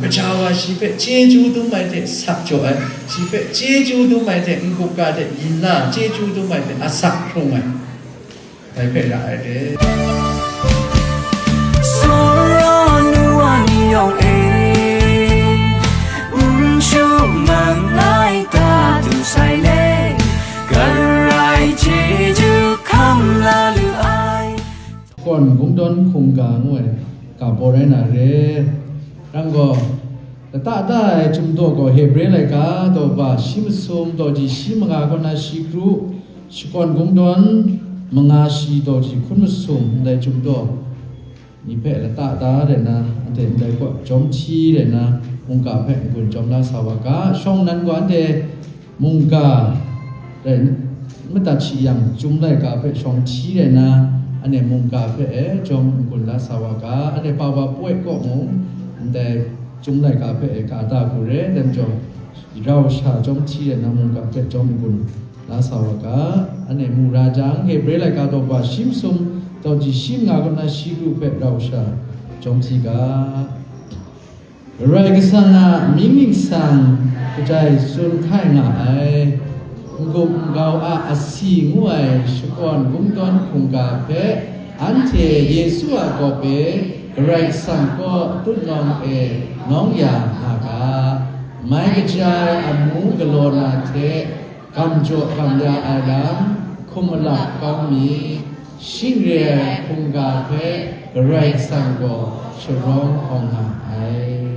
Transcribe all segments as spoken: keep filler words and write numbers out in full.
Ja wa shi hpe chyeju dum ai hte sak jaw ai, shi hpe chyeju dum ai hte n-gup ga hte yin na chyeju dum ai hte asak hkrung ai, dai hpe ra ai re. Sara nu wa ni yawng e, n shu ngang lai ta du sai le, karai chyeju hkam la lu ai. Shakawn Kungdawn hkungga ngu ai ga baw rai na re. Rang gaw, lata da ai Chyum daw gaw Hebre laika daw ba shi masum daw ji shi manga kaw na shi kru, Shakawn Kungdawn manga shi daw ji hkun masum ndai Chyum daw ni hpe lata da rai na, anhte ndai kaw jawm hti rai na, mungga hpe n-gun jawm la sa wa ga. Shawng nnan gaw anhte mungga rai n madat shi yang, Chyum laika hpe shawng hti rai na, anhte mungga hpe e jawm n-gun la sa wa ga. Anhte Pawa Poi kaw mung ndai Chyum laika hpe e ga da hku re, dai majaw, rau sha jawm hti rai na, mungga hpe jawm n-gun la sa wa ga. Anhte mu ra jang, Hebre laika daw ba shi masum daw ji shi manga kaw na shi kru hpe rau sha jawm hti ga. Karai Kasang a mying ningsang kadai tsun hkai nga ai, n-gup n-gau a asi ngu ai Shakawn Kungdawn hkungga hpe anhte Yesu a gawp e Karai Kasang kaw tutnawng e nawng ya nga ga. Mai kaja ai amu galaw na hte, gam jaw gam ya ai lam, hkum alak kau mi, shing re ai hkungga hpe Karai Kasang gaw sharawng hkawng nga ai.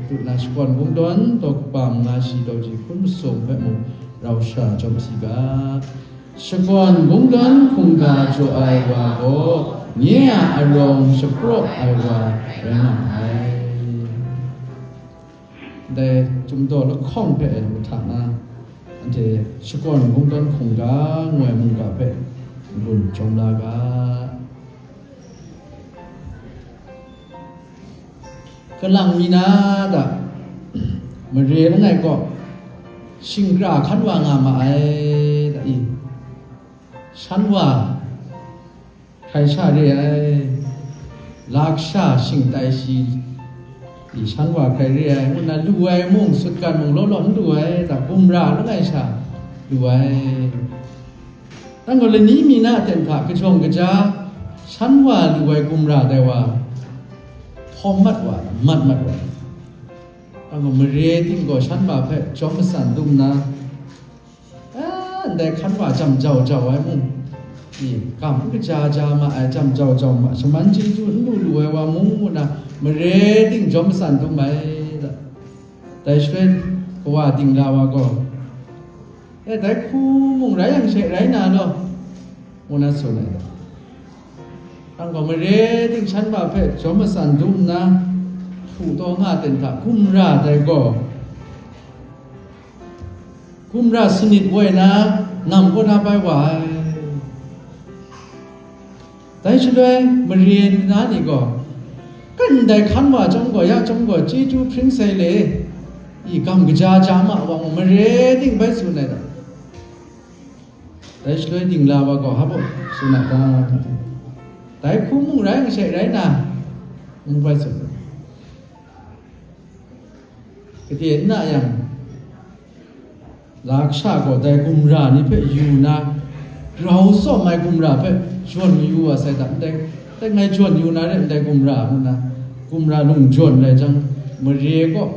Tut na Shakawn Kungdawn daw kaba manga shi daw ji hkun masum hpe mung rau sha jawm hti ga. Shakawn Kungdawn hkungga jaw ai wa gaw nye a arawng shapraw ai wa rai nga ai. Dai Chyum daw lahkawng hpe mahtang na, anhte Shakawn Kungdawn hkungga ngu ai mungga hpe n-gun jawm la ga. Kalang mi na da, mare langai kaw, shingkra hkan wa nga ma ai da i, shan wa hkrai sha re ai, lak sha shing tai shi i shan wa hkrai re ai, ngu nna lu ai mung, sutgan mung law law n lu ai, da, gumra langai sha lu ai. Nang gaw lani mi na aten hta kajawng kaja shan wa lu ai gumra dai wa, hpawm mat wa, mat mat wa. Nang gaw mare ting gaw shan wa hpe jawm matsan dum nna, a, ndai hkan wa jam jau jau ai mung, i, kam n kaja ja ma ai jam jau jau ma, shaman chyeju n lu lu ai wa mung ngu na, mare ting jawm matsan dum ai, da. Dai shaloi kawa dingla wa gaw, "E, dai hku mung rai yang she rai na law," ngu na tsun ai. Nang gaw mare ting shan wa hpe jawm matsan dum nna, hpu taw nga ten hta gumra dai gaw, gumra sanit woi na, nam kaw na bai wa ai. Dai shaloi mare na ni gaw, "Kan ndai hkan wa chyawm gaw, ya chyawm gaw, chyeju hpring sai le, i gam kaja ja ma wa," ngu mare ting bai tsun ai ta? Dai shaloi dingla wa gaw, "Hpa baw tsun a ta? Dai hku mung rai yang she rai na," ngu bai tsun ai. Gade n na yang, la kasha gaw dai gumra ni hpe yu na, grau tsawm ai gumra hpe jawn mayu wa sai hta, ndai, ndai ngai jawn yu na re, ndai gumra ngu na, gumra lung jawn lai jang, mare kaw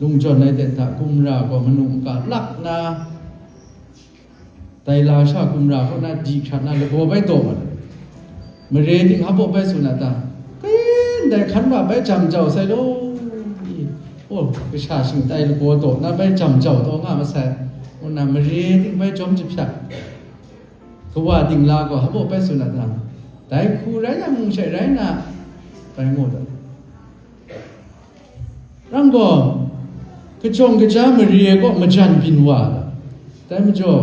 lung jawn ai ten hta, gumra gaw manu nka lak na, dai la sha gumra kaw na di hkrat na lagaw bai daw mat ai. Mare ting hpa baw bai tsun a ta? "Kai, ndai hkan wa bai jam jau sai law, i, oh, kasha shingtai lagaw daw na bai jam jau taw nga masai," ngu na mare ting bai jawm jahpyak. Kawa dingla gaw hpa baw bai tsun a ta? "Dai hku rai yang mung she rai na," bai ngu ta. Rang gaw, kajawng kaja mare kaw majan byin wa ai. Dai majaw,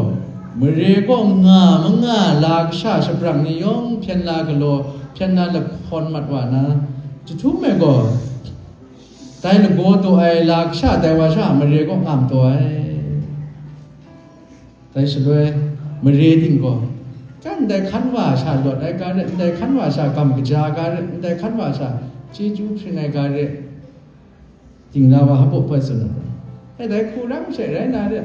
mare kaw nga manga la kasha shabrang ni yawng hpyen la galaw, hpyen la lahkawn mat wa na, jahtum e gaw, dai lagaw daw ai la kasha dai wa sha mare kaw ngam taw ai. Dai shaloi, mare ting gaw, "Kan ndai hkan wa sha lawt ai ga re, ndai hkan wa sha gam kaja ga re, ndai hkan wa sha chyeju hpring ai ga re," Dingla wa hpaw hpaw tsun ai. E dai hku rang she rai na re.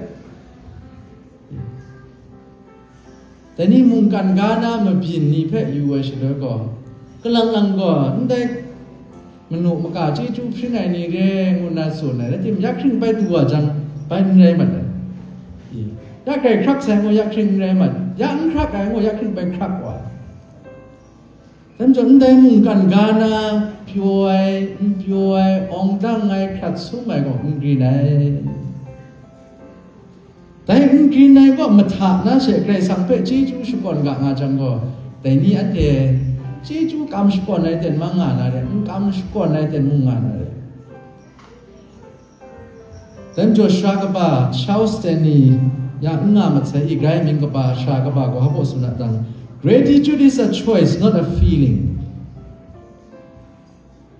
Dai ni mungkan ga na mabyin ni hpe yu ai shaloi gaw, kalang lang gaw ndai manu maka chyeju hpring ai ni re ngu na tsun ai, rai timung, ya hkring bai du wa jang, bai n rai mat ai. I, ya grai hkrak sai ngu, ya hkring n rai mat, ya n hkrak ai ngu, ya hkring bai hkrak wa ai. Dai majaw, ndai mungkan ga na pyaw ai, n pyaw ai, awng dang ai, hkrat sum ai gaw n grin ai. Dai n grin ai gaw mahta na she Karai Kasang hpe chyeju shakawn ga nga jang gaw, dai ni anhte chyeju kam shakawn ai ten mung nga na re, n kam shakawn ai ten mung nga na re. Dai majaw, sara kaba Charles Stanley ya n nga mat sai, i, grai mying kaba sara kaba gaw hpaw tsun a dang, "Gratitude is a choice, not a feeling."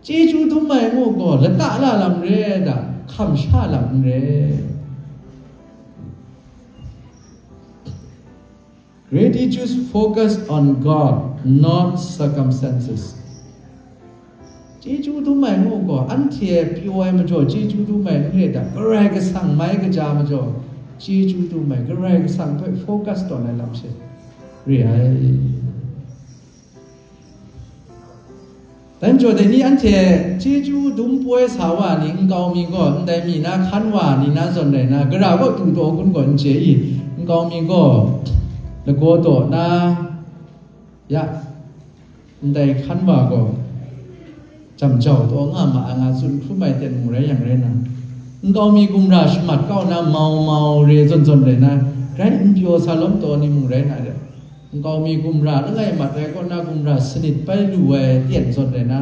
Chyeju dum ai ngu gaw, lata la lam re da, hkam sha lam n re. Gratitude focus on God, not circumstances. Chyeju dum ai ngu gaw, anhte pyaw ai majaw chyeju dum ai n re da, Karai Kasang mai kaja majaw chyeju dum ai, Karai Kasang hpe focus tawn ai lam she re ai. Dai majaw, dai ni anhte chyeju dum poi sa wa ni nkau mi gaw ndai mi na hkan wa ni na zawn rai na, gara kaw du taw kun gaw n chye i, nkau mi gaw lagaw taw na, ya, ndai hkan wa gaw jam jau taw nga ma ai nga tsun hkrum ai ten mung rai yang rai na, nkau mi gumra shamat kau na mau mau re zawn zawn rai na, grai n pyaw sa lawm taw ni mung rai na re. Nkau mi gumra langai mat ai kaw na, gumra sanit bai lu ai tyen zawn rai na,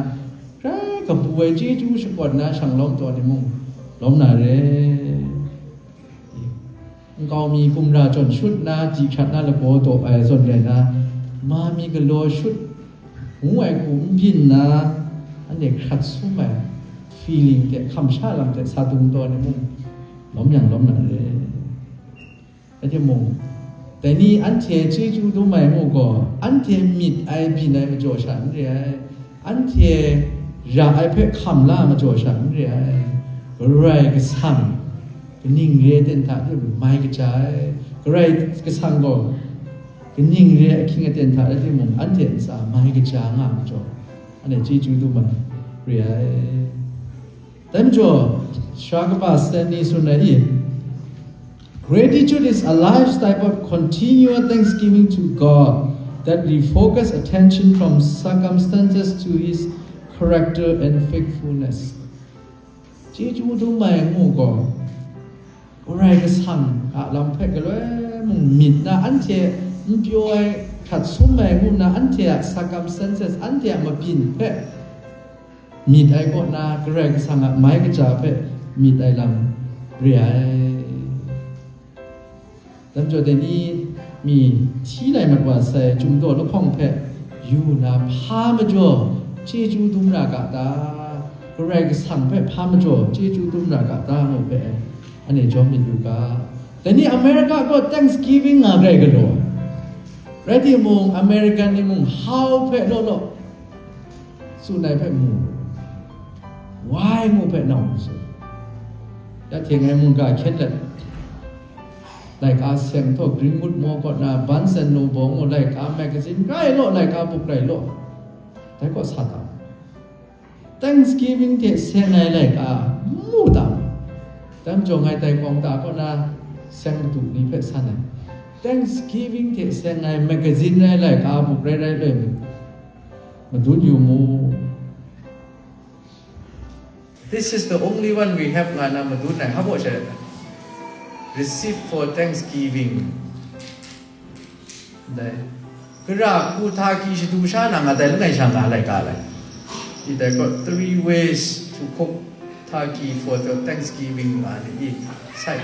grai kabu ai chyeju shakawn na shang lawm taw ni mung lawm na re. Nkau mi gumra jawn shut na, di hkrat na lagaw taw ai zawn rai na, ma mi galaw shut ngu ai hku n byin na, anhte hkrat sum ai feeling hte hkam sha lam hte sa dung taw ni mung lawm yang lawm na re. Rai timung, dai ni anhte chyeju dum ai ngu gaw, anhte myit ai byin ai majaw sha n re ai, anhte ra ai hpe hkam la ai majaw sha n re ai. Karai Kasang kaning re ai ten hta de mung mai kaja ai. Karai Kasang gaw kaning re ai ahkying aten hta rai timung, anhte ntsa mai kaja nga ai majaw, anhte chyeju dum ai re ai. Dai majaw, sara kaba Stanley tsun ai, "Gratitude is a lifestyle of continual thanksgiving to God that refocus attention from circumstances to His character and faithfulness." Chyeju dum ai ngu gaw, Karai Kasang a lam hpe galoi mung myit na, anhte n pyaw ai hkrat sum ai ngu na, anhte a circumstances, anhte a mabyin hpe myit ai kaw na, Karai Kasang a mai kaja hpe myit ai lam re ai. Dai majaw, dai ni mi hti lai mat wa sai, Chyum daw lahkawng hpe yu na, hpa majaw chyeju dum ra ga ta? Karai Kasang hpe hpa majaw chyeju dum ra ga ta ngu hpe, anhte jawm myit yu ga. Dai ni America gaw Thanksgiving nga grai galaw ai. Rai timung, American ni mung, "How" hpe law law tsun ai hpe mu, "Why" ngu hpe nau n tsun. Ya hte ngai mungga hkyen let, laika seng htaw, Greenwood Mall kaw na, Barnes and Noble ngu laika magazine rai law, laika buk rai law, dai kaw sa ta. Thanksgiving hte seng ai laika mu ta. Dai majaw, ngai dai kawng ta kaw na seng madu ni hpe san ai. Thanksgiving hte seng ai magazine rai laika buk rai rai loi mu. Madun yu mu. "This is the only one we have," nga na madun ai, hpa baw sha, "Receive for thanksgiving." Dai, gara hku hta ki shadu sha na nga dai langai sha nga laika lai. Dai gaw, "Three ways to cook turkey for the Thanksgiving," nga ni, sai,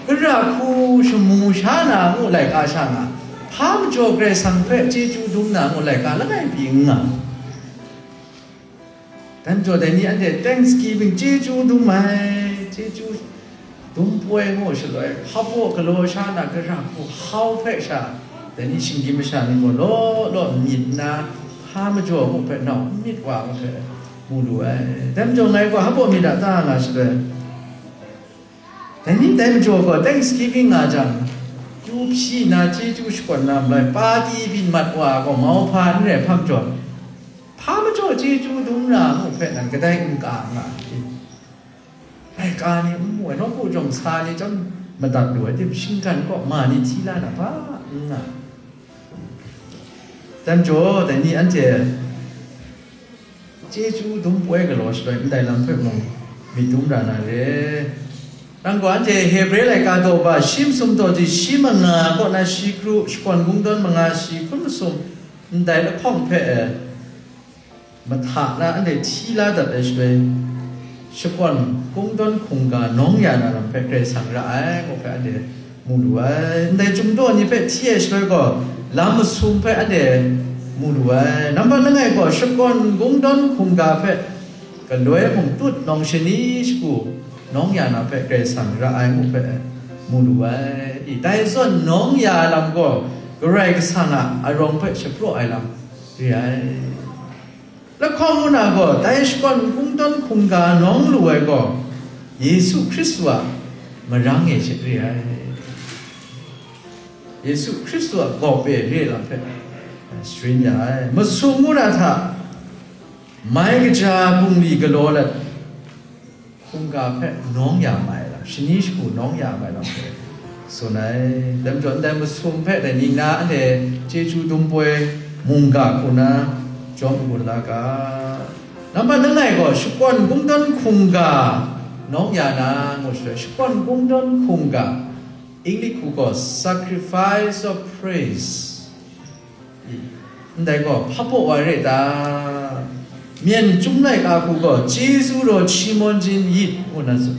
gara hku shamu sha na ngu laika sha nga, hpa majaw Karai Kasang hpe chyeju dum na ngu laika langai pyi n nga. Dai majaw, dai ni anhte Thanksgiving, chyeju dum ai, chyeju dum poi ngu shaloi, hpa baw galaw sha na gara hku hau hpe sha, dai ni shinggyim masha ni gaw law law myit nna, hpa majaw ngu hpe nau n myit wa ngu hpe, mu lu ai. Dai majaw ngai gaw hpa baw myit a ta nga shaloi, dai ni dai majaw gaw Thanksgiving nga jang, kyu hpyi na, chyeju shakawn na malai, party byin mat wa gaw mauhpa n rai hpa majaw, hpa majaw chyeju dum ra mu hpe nan kadai n ka nga ai. Laika ni n mu ai, nawku jawng sa ni chyawm madat lu ai tim, shinggan kaw ma ni hti la na hpa n nga. Dai majaw, dai ni anhte chyeju dum poi galaw shaloi ndai lam hpe mung myit dum ra na re. Nang gaw anhte Hebre laika daw ba shi masum daw ji shi manga kaw na shi kru, shakawn kungdawn manga shi hkun masum ndai lahkawng hpe e, mahta na anhte hti la dat ai shaloi, shakawn kungdawn hkungga nawng ya na lam hpe Karai Kasang ra ai, ngu hpe anhte mu lu ai. Ndai chyum daw ni hpe hti ai shaloi gaw, lam masum hpe anhte mu lu ai. Nambat langai gaw, shakawn kungdawn hkungga hpe galoi mung tut nawng shani shagu nawng ya na hpe Karai Kasang ra ai, ngu hpe mu lu ai. I, dai zawn nawng ya ai lam gaw, Karai Kasang a arawng hpe shapraw ai lam re ai. Lahkawng ngu na gaw, dai shakawn kungdawn hkungga nawng lu ai gaw, Yesu Hkristu a marang e she re ai. Yesu Hkristu a gawp e re ai lam hpe sharin ya ai. Masum ngu na hta, mai kaja bungli galaw let, hkungga hpe nawng ya ma ai lam, shani shagu nawng ya ma ai lam hpe tsun ai. Dai majaw, ndai masum hpe dai ning na anhte chyeju dum poi mungga hku na jawm gun la ga. Nambat langai gaw, shakawn kungdawn hkungga nawng ya na, ngu shaloi, shakawn kungdawn hkungga, English hku gaw sacrifice of praise. I, ndai gaw hpa baw wa re ta? Myen chyum laika hku gaw chyeju raw chyi mawn jin yit, ngu na tsun.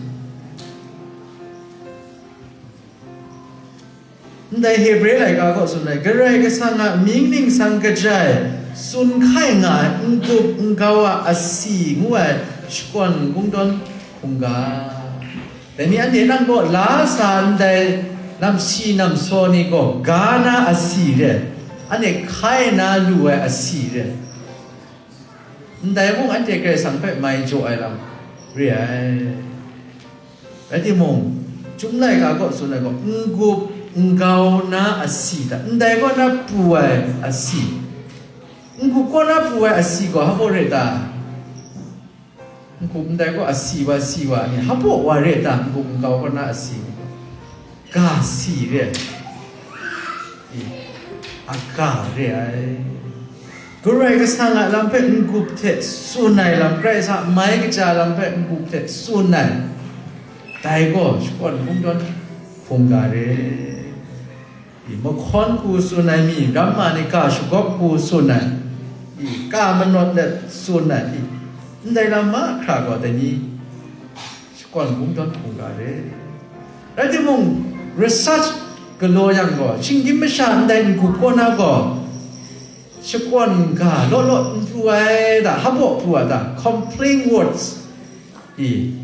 Ndai Hebre laika gaw tsun ai, Karai Kasang a mying ningsang kaja e tsun hkai nga ai n-gup n-gau a asi ngu ai shakawn kungdawn hkungga. Dai ni anhte nang kaw la sa ndai namsi namsaw ni gaw ga na asi re, anhte hkai na lu ai asi re, ndai mung anhte Karai Kasang hpe mai jaw ai lam re ai. Rai timung, Chyum laika kaw tsun ai gaw, n-gup n-gau na asi hta, ndai kaw na pru ai asi, n-gup kaw na pru ai asi gaw hpa baw re ta? N-gup ndai gaw asi wa si wa ni hpa baw wa re ta? N-gup n-gau kaw na asi ni gaw ga si re ai, i, aga re ai. Karai Kasang a lam hpe n-gup hte tsun ai lam, Karai Kasang a mai kaja lam hpe n-gup hte tsun ai, dai gaw shakawn kungdawn hkungga re. I, mahkawn hku tsun ai mi, ramma ni ga shagawp hku tsun ai, i, ka manawt let tsun ai, i, ndai lam mahkra gaw dai ni shakawn kungdawn hkungga re. Rai timung, research galaw yang gaw, shinggyim masha ndai n-gup kaw na gaw, shakawn ga law law n pru ai da, hpa baw pru ai da, complain words, i,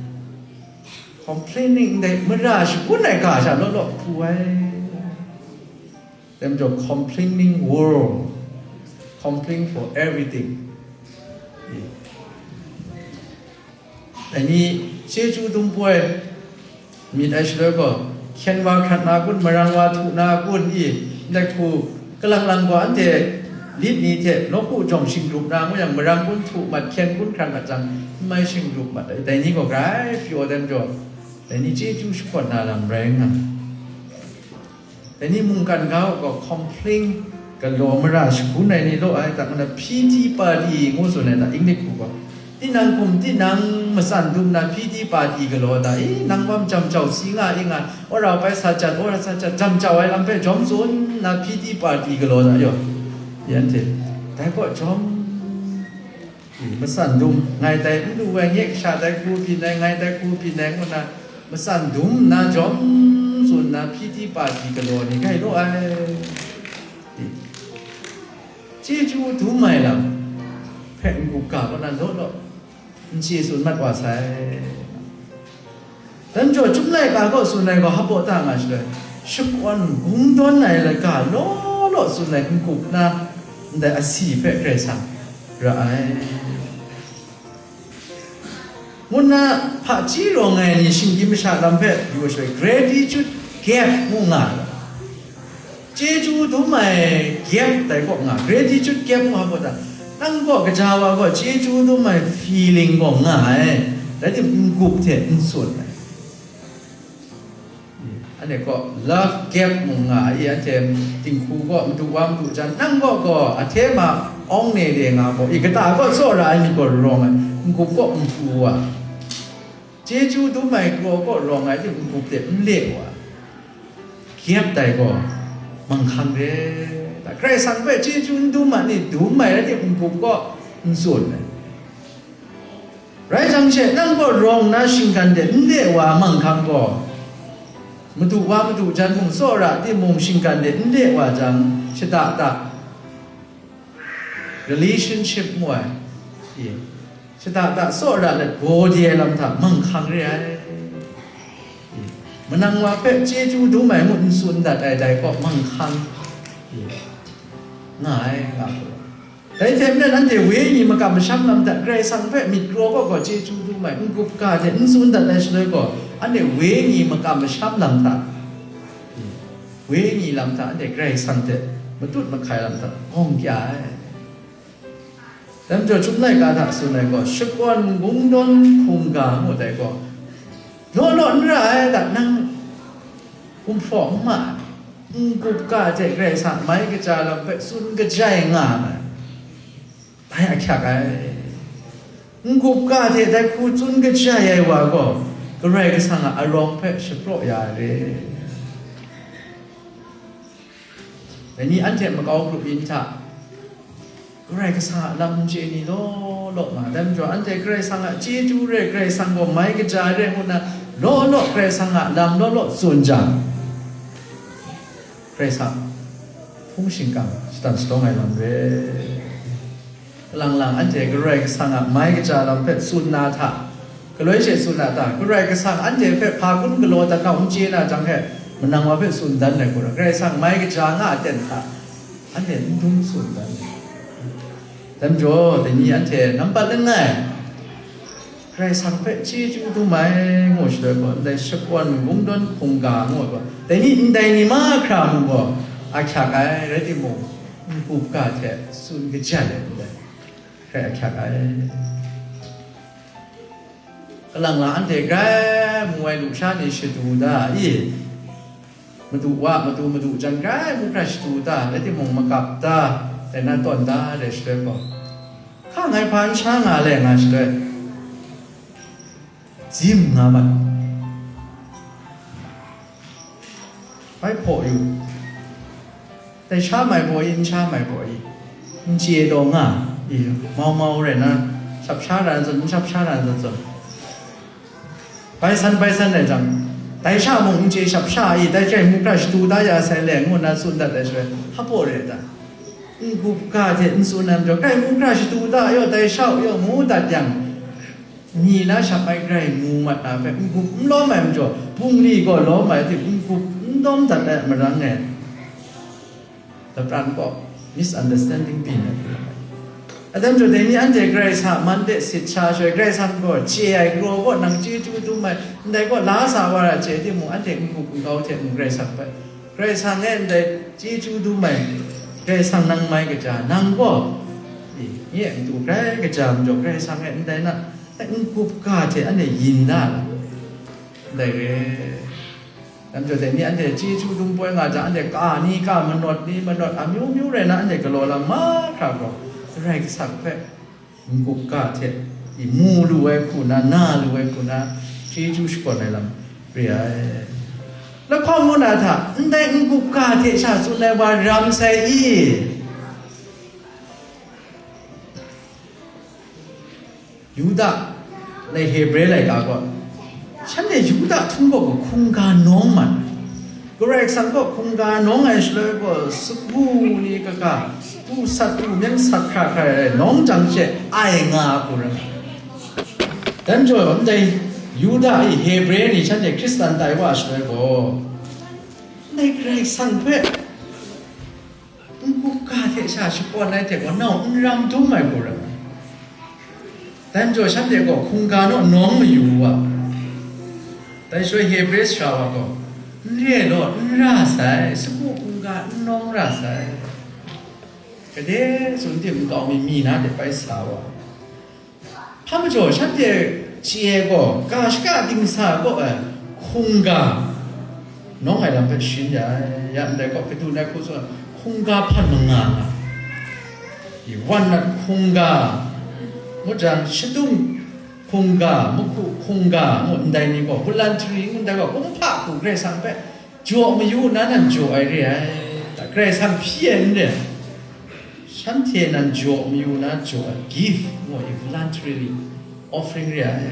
complaining ndai mara shagun ai ga sha law law pru ai. Dai majaw, complaining world, complain for everything. Dai ni chyeju dum poi myit ai shaloi gaw, hkyen wa hkrat na kun, marang wa htu na kun, i, ndai hku kalang lang gaw anhte lit ni hte nawku jawng shingrup na ngu yang, marang kun htu mat, hkyen kun hkrat mat jang, n mai shingrup mat ai, dai ni gaw grai pyaw ai majaw, dai ni chyeju shakawn na lam rai nga. Dai ni mungkan ga u gaw complain galaw mara shagun ai ni law ai, tak nna pity party ngu tsun ai ta, English hku gaw. Tinang hkum tinang matsan dum na pity party galaw ai ta, i, nang wa macam jau si nga, i nga, wora bai sa jat, wora sa jat, jam jau ai lam hpe jawm tsun na pity party galaw ai ta yaw. Yan hte, dai kaw jawm I, matsan dum, ngai dai n lu ai, nye kasha dai hku byin ai, ngai dai hku byin ai, ngu nna, matsan dum nna jawm tsun nna, pity party galaw ni gai law ai. I, chyeju dum ai lam hpe n-gup ga kaw na law law, n chye tsun mat wa sai. Dan jaw, Chyum laika kaw tsun ai gaw hpa baw ta nga shaloi, shakawn kungdawn ai laika law law tsun ai n-gup na, ndai asi hpe Karai Kasang ra ai. Nna hpaji rawng ai ni shinggyim masha lam hpe yu shaloi, gratitude gap ngu nga ai. Chyeju dum ai gap dai kaw nga, gratitude gap ngu hpa ta, nang kaw kaja wa gaw chyeju dum ai feeling gaw nga ai, rai timung, n-gup hte n tsun ai. Anhte kaw love gap mung nga ai, anhte dinghku kaw madu wa madu jan, nang kaw gaw ahte ma awng ne de nga gaw, i, kata kaw tsawra ai myit gaw rawng ai, n-gup kaw n pru wa, chyeju dum ai kraw kaw rawng ai, n-gup de n le wa, gap dai gaw manghkang re. Karai Kasang hpe chyeju n dum ai ni dum ai rai timung, n-gup kaw n tsun ai. Rai jang she, nang gaw rawng na shinggan de n le wa manghkang gaw, madu wa madu jan mung tsawra timung shinggan de n le wa jang, shada da relationship ngu ai, i, shada da tsawra let gaw de ai lam hta manghkang re ai. I, manang wa hpe chyeju dum ai ngut n tsun dat ai dai kaw manghkang, i, nga ai, nga gaw. Dai hte maren, anhte wenyi makam masham lam hta Karai Kasang hpe myit kraw kaw gaw chyeju dum ai, n-gup ga hte n tsun dat ai shaloi gaw, anhte wenyi makam masham lam hta, wenyi lam hta anhte Karai Kasang hte matut mahkai lam hta gawng kya ai. Dai majaw, Chyum laika hta tsun ai gaw, shakawn kungdawn hkungga ngu dai gaw, law law n ra ai, dat nang gumhpraw n ma ai, n-gup ga hte Karai Kasang mai kaja lam hpe tsun kajai nga ai, dai ahkyak ai. N-gup ga hte dai hku tsun kajai ai wa gaw, Karai Kasang a arawng hpe shapraw ya ai re. Dai ni anhte makau grup yin hta, Karai Kasang a lam n chye ni law law nga, dai majaw, anhte Karai Kasang a chyeju re, Karai Kasang gaw mai kaja re ngu nna, law law Karai Kasang a lam law law tsun jang, Karai Kasang hpung shingkang shatan shalawng ai lam re. Kalang lang anhte Karai Kasang a mai kaja lam hpe tsun na hta, galoi she tsun na hta, Karai Kasang anhte hpe hpa kun galaw dat na n chye na jang hte, manang wa hpe tsun dan ai hku, Karai Kasang mai kaja nga aten hta, anhte n dum tsun dan ai. Dai majaw, dai ni anhte nampat langai, Karai Kasang hpe chyeju dum ai ngu shaloi gaw, ndai shakawn kungdawn hkungga ngu ai gaw, dai ni ndai ni mahkra mung gaw ahkyak ai, rai timung, n-gup ga hte tsun kajai ai ndai hkrai ahkyak ai. Kalang lang anhte grai mu ai lusha ni shadu da i? Madu wa, madu madu jan grai mu hkra shadu ta, rai timung makap ta, dai na tawn da, dai shaloi gaw, hka ngai hpa n sha nga le nga shaloi, zim nga mat. Bai hpaw yu, dai sha mai baw i, n sha mai baw i, n chye taw nga i, mau mau rai na, shap sha ra n zawn, n shap sha ra n zawn zawn. Bai san, bai san ai jang, dai sha mung n chye shap sha i, dai hkrai mu hkra shadu da ya sai le, ngu nna tsun dat ai shaloi, hpa baw re ta? N-gup ga hte n tsun ai majaw, hkrai mu hkra shadu da yaw, dai sha yaw ngu dat yang, ni na shap ai grai mu mat na hpe n-gup n lawm ai majaw, bungli gaw lawm ai hte n-gup n lawm dat ai a marang e. Lapran gaw misunderstanding byin ai hku lam ai. Atam jaw, dai ni anhte Karai Kasang a man de sit sha shaloi, Karai Kasang gaw chye ai, kraw gaw nang chyeju dum ai, ndai gaw la sa wa ra chye timung, anhte n-gup n-gau hte mung Karai Kasang hpe, Karai Kasang e ndai chyeju dum ai, Karai Kasang nang mai kaja, nang gaw, i, nye a matu grai kaja majaw, Karai Kasang e ndai na, n-gup ga hte anhte yin da ai, ndai re. Dai majaw dai ni anhte chyeju dum poi nga jang, anhte ka ni ka, manawt ni manawt, amyu myu rai na, anhte galaw lam mahkra gaw, Karai Kasang hpe n-gup ga hte i mu lu ai hku na, na lu ai hku na, chyeju shakawn ai lam re ai. Lahkawng ngu na hta, ndai n-gup ga hte sha tsun ai wa ram sai i? Yuda, ndai Hebre laika gaw, shanhte Yuda htung gaw hkungga nawng mat ai. Karai Kasang gaw hkungga nawng ai shaloi gaw, sagu ni kaga, tu sat tu myen sat hkra hkra ai, nawng jang she ai nga hku rai. Dai majaw, ndai Yuda i Hebre ni shanhte Hkristan tai wa shaloi gaw, ndai Karai Kasang hpe n-gup ga hte sha shakawn ai hte gaw, nau n ram dum ai hku rai. Dan jaw shanhte gaw hkungga naw nawng mayu u a. Dai shaloi Hebre sara wa gaw, "N re ai law, n ra sai, sagu hkungga n nawng ra sai." Gade tsun tim nkau mi mi na de bai sa wa. Hpa majaw shanhte chye ai gaw, ga shaka dingsa kaw ai hkungga nawng ai lam hpe sharin ya ai. Ya ndai gaw, Kadu na hku tsun ai, hkungga hpan manga nga, i wan nat hkungga, ngut jang, shadung hkungga, mahku hkungga ngu ndai ni gaw, voluntary ngu ndai gaw, kumhpa hku Karai Kasang hpe jaw mayu nna nan jaw ai re ai. Karai Kasang hpyi ai n re ai. Shanhte nan jaw mayu na jaw ai, give ngu ai, voluntarily offering re ai.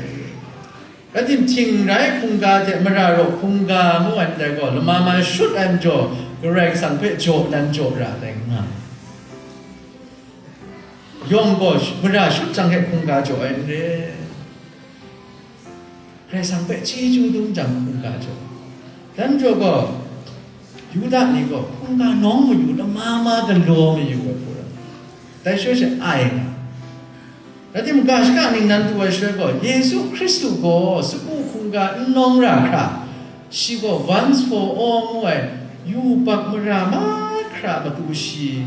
Rai tim, htingrai hkungga hte mara raw hkungga ngu ai ndai gaw, lama ma shut ai majaw, Karai Kasang hpe jaw nan jaw ra ai nga ai. Yawng gaw mara shut jang hte hkungga jaw ai n re. Karai Kasang hpe chyeju dum jang hkungga jaw. Dan jaw gaw, Yuda ni gaw hkungga nawng mayu, lama ma galaw mayu ai hku rai. Dai shaloi she ai nga. Rai timung, ga shaka ningnan du ai shaloi gaw, Yesu Hkristu gaw sagu hkungga n nawng ra hkra, shi gaw once for all ngu ai yubak mara mahkra matu shi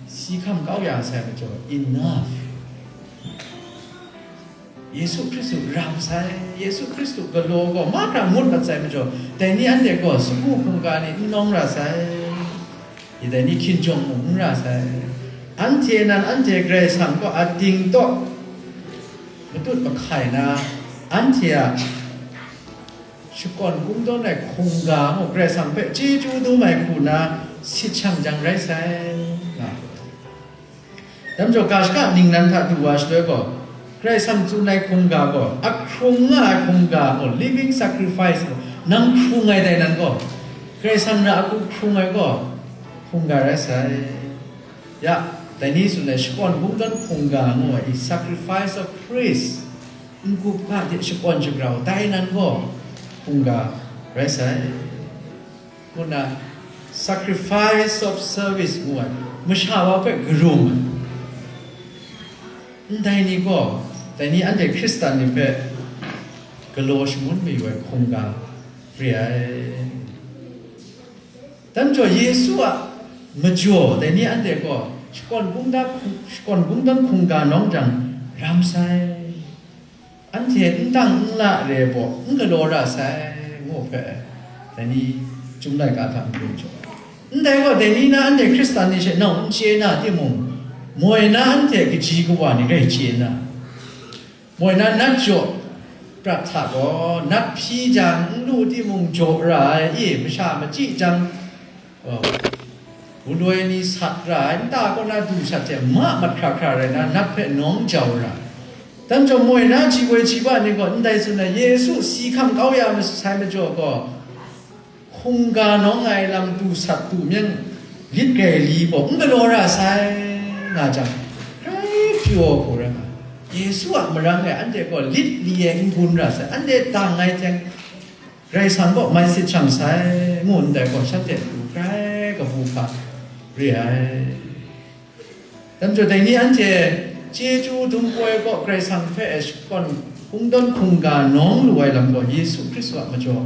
si hkam kau ya sai majaw, enough. Yesu Hkristu ram sai, Yesu Hkristu galaw gaw mahkra ngut mat sai majaw, dai ni anhte gaw sagu hkungga ni n nawng ra sai, i dai ni hkinjawng mung n ra sai. Anhte nan anhte Karai Kasang kaw ating taw matut mahkai na, anhte a shakawn kungdawn ai hkungga mung, Karai Kasang hpe chyeju dum ai hku na sit shang jang rai sai, nga. Dai majaw, ga shaka ningnan hta du wa shaloi gaw, Karai Kasang tsun ai hkungga gaw, ahkrung nga ai hkungga gaw, living sacrifice gaw, nang hkrung ai dai nan gaw, Karai Kasang ra ahku hkrung ai gaw, hkungga rai sai. Ya, dai ni tsun ai shakawn kungdawn hkungga ngu ai, sacrifice of praise, n-gup ga hte shakawn shagrau, dai nan gaw hkungga rai sai. Ngu na, sacrifice of service ngu ai, masha wa hpe karum ai. Ndai ni gaw, dai ni anhte Hkristan ni hpe galaw shangun mayu ai hkungga re ai. Dai majaw, Yesu a majaw dai ni anhte gaw shakawn kungdawn, shakawn kungdawn hkungga nawng jang ram sai. Anhte n dang n la re ai baw, n galaw ra sai, ngu hpe, dai ni Chyum laika hta n-gun jaw. Ndai gaw, dai ni na anhte Hkristan ni hte nau n chye na timung, moi na anhte kaji kawa ni rai chye na, moi na nat jaw prat hta gaw, nat hpyi jang n lu timung jaw ra ai, i, masha machyi jang, Oh, wuloi ni sat ra ai, nta kaw na du sat hte ma mat hkra hkra rai na, nat hpe nawng jau ra ai. Dai majaw, moi na ji woi ji ba ni gaw ndai tsun ai, Yesu si hkam kau ya masai majaw gaw, hkungga nawng ai lam du sat du myang lit rai li gaw n galaw ra sai, nga jang, grai pyaw hku rai nga. Yesu a marang e anhte gaw lit li e n gun ra sai, anhte dang ai teng, Karai Kasang kaw mai sit shang sai, ngu ndai gaw, shanhte matu grai kabu hka re ai. Dai majaw, dai ni anhte chyeju dum poi kaw Karai Kasang hpe shakawn kungdawn hkungga nawng lu ai lam gaw, Yesu Hkristu a majaw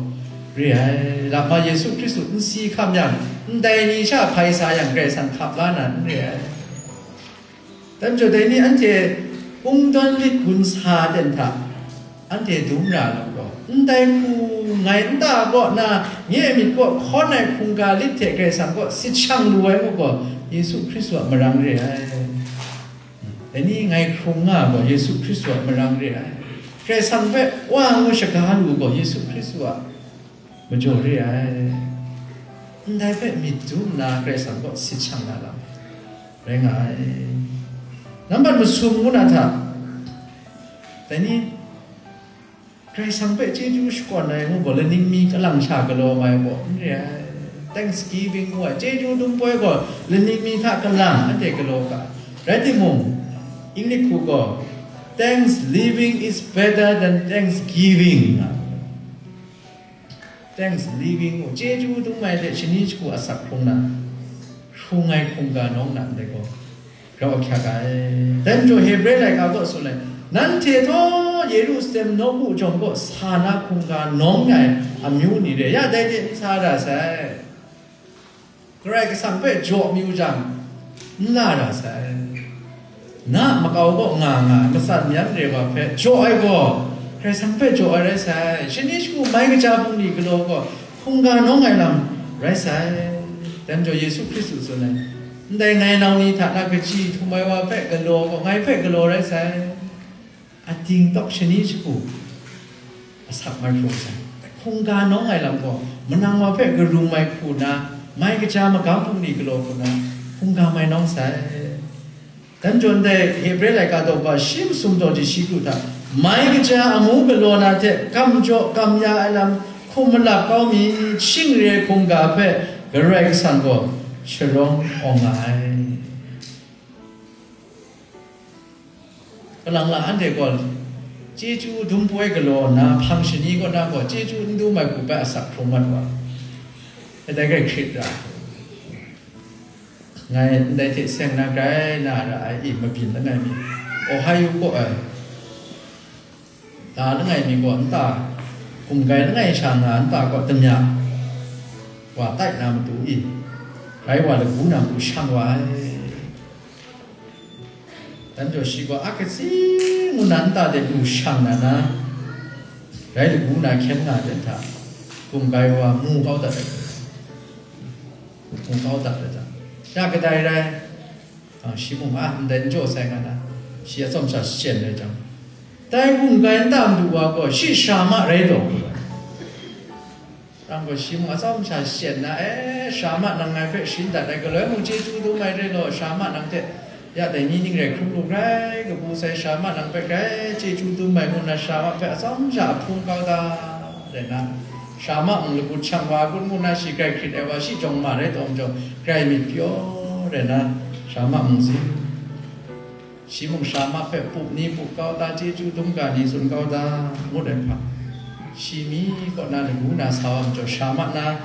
re ai. Lama Yesu Hkristu n si hkam yang, ndai ni sha hpai sa yang, Karai Kasang hkap la na n re ai. Dai majaw, dai ni anhte kungdawn lit gun sa ten hta, anhte dum ra lam gaw, ndai hku ngai nta kaw na, nye myit kaw hkawn ai hkungga lit hte Karai Kasang kaw sit shang lu ai ngu gaw, Yesu Hkristu a marang re ai. Dai ni ngai hkrung nga gaw, Yesu Hkristu a marang re ai. Karai Kasang hpe Wa ngu shaga lu gaw, Yesu Hkristu a majaw re ai. Ndai hpe myit dum nna Karai Kasang kaw sit shang na lam rai nga ai. Nambat masum ngu na hta, dai ni Karai Kasang hpe chyeju shakawn ai ngu gaw, laning mi kalang sha galaw mai gaw n re ai. Thanksgiving ngu ai chyeju dum poi gaw, laning mi hta kalang anhte galaw ga ai. Rai timung, English hku gaw, "Thanks living is better than thanksgiving," nga. Thanks living, chyeju dum ai hte shani shagu asak hkrung na, hkrung ai hkungga nawng na ndai gaw, grau ahkyak ai. Dai majaw Hebre laika kaw tsun ai, Nanhte taw Yerusalem nawku jawng kaw sa na hkungga nawng ai amyu ni re, ya dai hte n sa ra sai. Karai Kasang hpe jaw mi u jang, n la ra sai. Na a makau kaw nga nga ai matsan myan re wa hpe jaw ai gaw, Karai Kasang hpe jaw ai rai sai. Shani shagu mai kaja bungli galaw gaw, hkungga nawng ai lam rai sai. Dai majaw Yesu Hkristu tsun ai, ndai ngai nau ni hta na kaji htum ai wa hpe galaw gaw, ngai hpe galaw rai sai. Ating tawk shani shagu asak mai hpung sai. Hkungga nawng ai lam gaw, manang wa hpe karum ai hku na, mai kaja magam bungli galaw hku na, hkungga mai nawng sai. Dan jawn dai Hebre laika daw ba shi masum daw di shi kru hta, mai kaja amu galaw na hte kam jaw kam ya ai lam hkum malap kau mi, shing re hkungga hpe Karai Kasang gaw sharawng awng nga ai. Kalang lang anhte gaw chyeju dum poi galaw nna, hpang shani kaw na gaw chyeju n dum ai hku bai asak hkrung mat wa, kadai rai hkrit ra. Ngai ndai hte seng na grai na ra ai, i mabyin langai mi, Ohio kaw ai, da langai mi gaw nta, gumgai langai sha nga nta kaw damya wa tai na matu i, rai wa lagu na matu shang wa ai. Dan jaw shi gaw a katsi ngu na nta de lu shang na na, rai lagu na hkyen nga de hta, gumgai wa mu kau dat ai, mu kau dat ai hta, ya kadai rai, a, shi mung a ndai n jaw sai nga na, shi atsawm sha shachyen ai jang, dai gumgai nta madu wa gaw shi sha ma rai taw, Rang gaw shi mung atsawm sha shachyen na, e, sha ma nang ngai hpe sharin dat ai, galoi mung chyeju dum ai re law, sha ma nang hte ya dai ni ning rai hkrum lu grai kabu sai, sha ma nang hpe grai chyeju dum ai ngu na, sha ma hpe atsawm sha ahpung kau da, rai na, sha ma mung lagut shang wa, gun ngu na shi grai hkrit ai wa, shi jawng ma rai taw majaw, grai myit pyaw rai na, sha ma mung zin. Shi mung sha ma hpe pup ni pup kau ta, chyeju dum ga ni tsun kau ta, ngut ai hpa, shi mi kaw na lagu na sa wa majaw, sha ma na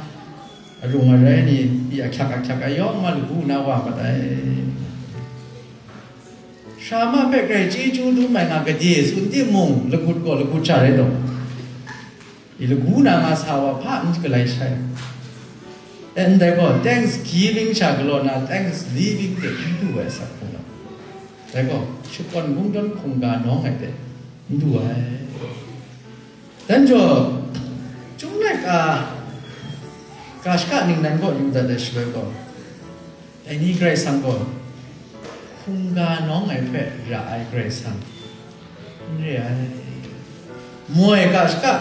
arung arai ni, i ahkyak ahkyak ai yawng ma lagu na wa mat ai. Sha ma hpe grai chyeju dum ai nga gade tsun timung, lagut gaw lagut sha rai taw. I lagu na nga sa wa hpa n galai shai. E, ndai gaw, thanksgiving sha galaw na, thanks living de n du ai asak hkungga. Dai gaw, shakawn kungdawn hkungga nawng ai de n du ai. Dan jaw, Chyum laika, ga shaka ningnan kaw yu dat ai shaloi gaw, dai ni Karai Kasang gaw, hkungga nawng ai hpe ra ai Karai Kasang n re ai. Moi ga shaka,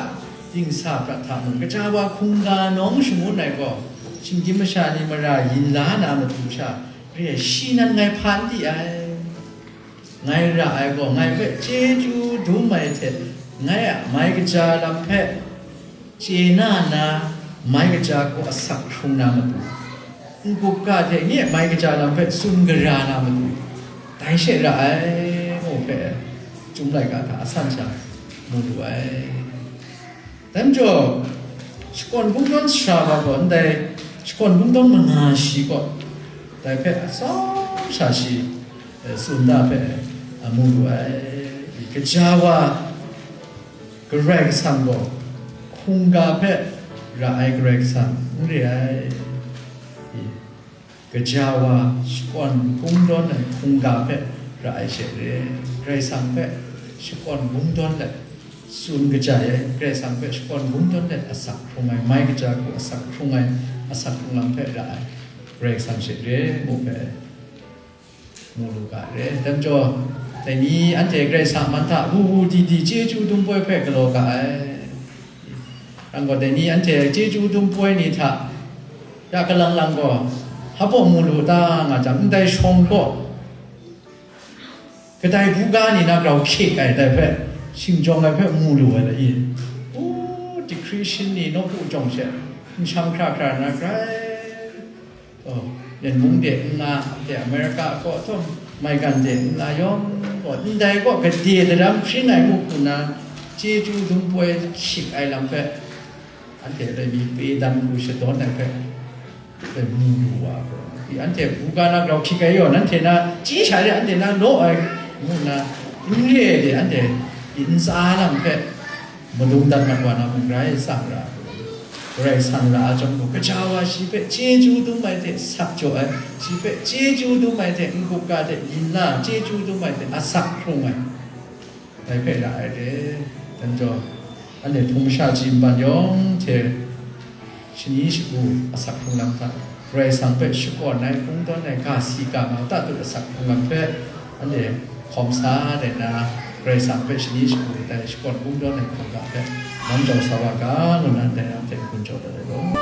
dingsa prat hta mung, kaja wa hkungga nawng shangun ai gaw, shinggyim masha ni mara yin la na matu sha, re ai, shi nan ngai hpa n di ai. Ngai ra ai gaw, ngai hpe chyeju dum ai hte, ngai a mai kaja lam hpe chye na na, mai kaja gaw asak hkrung na matu, n-gup ga hte nye mai kaja lam hpe tsun gara na matu, dai she ra ai, ngu hpe Chyum laika hta asan sha mu lu ai. Dai majaw, shakawn kungdawn sara wa gaw ndai shakawn kungdawn manga shi kaw, dai hpe atsawm sha shi, eh, tsun da hpe, a, mu lu ai. Kaja wa Karai Kasang gaw, hkungga hpe ra ai Karai Kasang n re ai. Kaja wa shakawn kungdawn ai hkungga hpe ra ai she re, Karai Kasang hpe shakawn kungdawn let, tsun kaja ai, Karai Kasang hpe shakawn kungdawn let asak hkrung ai, mai kaja hku asak hkrung ai, asak hkrung lam hpe ra ai, Karai Kasang she re, mu hpe mu lu ga re. Dai majaw, dai ni anhte Karai Kasang man hta wu wu di di chyeju dum poi hpe galaw ga ai. Rang gaw, dai ni anhte chyeju dum poi ni hta, ya kalang lang gaw, hpa mu lu ta nga jang, ndai shawng gaw, kadai buga ni na grau hkyik ai dai hpe, shingjawng ai hpe mu lu ai la i? U, dikri shin ni nawku jawng she, nshang hkra hkra na grai, oh, Yen mung de n la, de America kaw htum, maigan de n la yawng gaw, ndai gaw gade daram hpring ai mu hku na, chyeju dum poi hkyik ai lam hpe, anhte dai mi pe dan hku shadawn ai hpe, dai mu lu wa gaw, i anhte buga na grau hkyik ai yaw, nanhte na chyi sha de, anhte na law ai, ngu nna, N re ai de, anhte ntsa lam hpe madung dat mat wa na mung rai sang ra, Karai Kasang ra ai chyawm gaw, kaja wa shi hpe chyeju dum ai hte sak jaw ai, shi hpe chyeju dum ai hte n-gup ga hte yin la, chyeju dum ai hte asak hkrung ai, dai hpe ra ai re. Dan jaw, anhte hpung masha chyi npan yawng hte shani shagu asak hkrung lam hta, Karai Kasang hpe shakawn ai, kungdawn ai, ga si ga nga ta tut asak hkrung lam hpe, anhte hkawm sa dai na, Karai Kasang hpe shani shagu dai shakawn kungdawn ai hkawm ga hpe, nan jaw sa wa ga, ngu nan dai na hte n-gun jaw dat ai law.